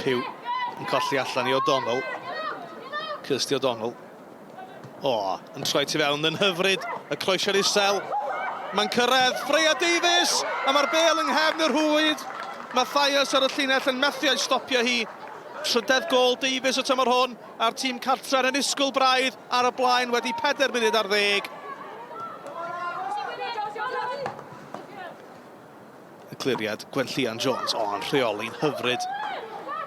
Pugh yn colli allan i O'Donnell. Kirsty O'Donnell. O, yn troi tu fewn yn hyfryd. Y croesiad isel. Mae'n cyrraedd Freya Davies, a mae'r bêl yng nghefn y rhwyd. Mathias ar y llinell yn methu a'i stopio hi. Trydedd gôl Davies y tymor hwn, a'r tîm cartref yn annisgwyl braidd ar y blaen wedi 4 munud ar ddeg. Y cliriad, Gwenllian Jones, o, yn rheoli'n hyfryd.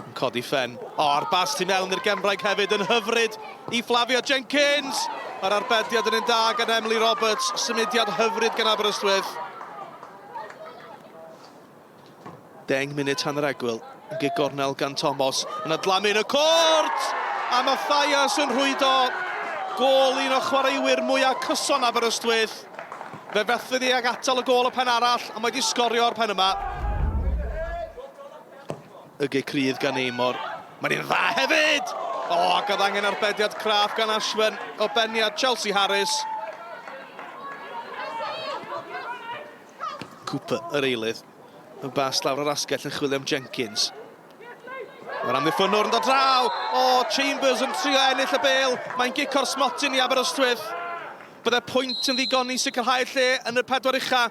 Yn codi ffen. O, a'r bas tu mewn i'r Gemraeg hefyd yn hyfryd i Flavia Jenkins. Mae'r arbediad yn un da gan Emily Roberts. Symudiad hyfryd gan Aberystwyth. 10 munud tan yr egwyl. Yn gig gornel gan Tomos. Yn adlamu yn y cwrt! A Mathias yn rhwydo gôl un o chwaraewyr mwyaf cyson Aberystwyth. Fe fethodd hi ag atal y gôl y pen arall, a mae wedi sgorio o'r pen yma. Y gic rydd gan Amor. Mae'n un dda hefyd! O, ac oedd angen arbediad craff gan Ashman o beniad Chelsea Harris. Cooper, yr eilydd. Y bas lawr yr asgell yn chwilio am Jenkins. Mae'r amddiffynnwr yn dod draw! O, Chambers yn trio ennill y bêl. Mae'n gic o'r smotyn i Aberystwyth. Bydde pwynt yn ddigon i sicrhau lle yn y pedwar ucha.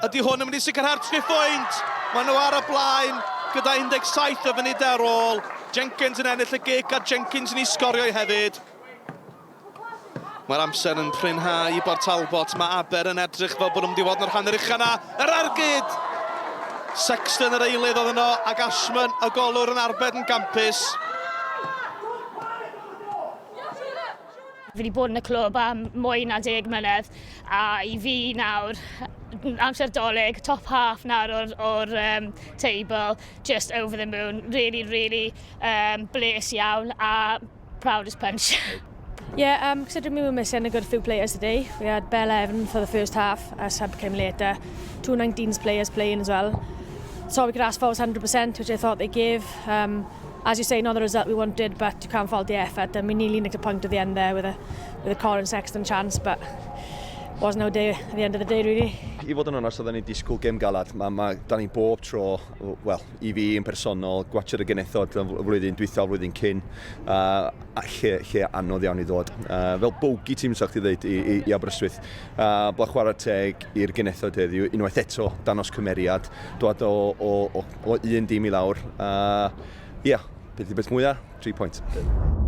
Ydy hwn yn mynd i sicrhau'r triphwynt? Maen nhw ar y blaen gyda 17 o funudau ar ôl. Jenkins yn ennill y gic a Jenkins yn ei sgorio i hefyd. Mae'r amser yn prinhau i Bort Talbot. Mae Aber yn edrych fel bod nhw'n mynd i fod yn yr hanner ucha yna. Yr ergyd! Sexton yr eilydd oedd yno ac Ashman y golwr yn arbed yn gampus. Fi wedi bod yn y clwb am mwy na deg mlynedd a i fi nawr, amser Dolig, top half nawr o'r, or, um, table, just over the moon, really, really um, bles iawn a proud as punch. Yeah, um, considering we were missing a good few players today, we had Bella Evans for the first half, a sub came later, two 19s players playing as well. So we could ask for was 100%, which I thought they gave. Um, as you say, not the result we wanted, but you can't fault the effort. And we nearly nicked a point at the end there with a, with a Corin Sexton chance, but wasn't our day at the end of the day, really. I fod yn onest, oedden ni'n disgwyl gêm galad. Mae, ma, da ni bob tro, wel, i fi yn personol, gwatsio'r y genethod y flwyddyn dwytha, flwyddyn cyn, uh, lle, lle anodd iawn i ddod. Uh, fel bogey team, sa'ch chi ddeud, i, i, i Aberystwyth. Uh, bla chwarae teg i'r genethod heddiw, unwaith eto, danos cymeriad, dod o, o, o, o un dîm i lawr. Uh, yeah, beth i beth mwyaf, 3 pwynt.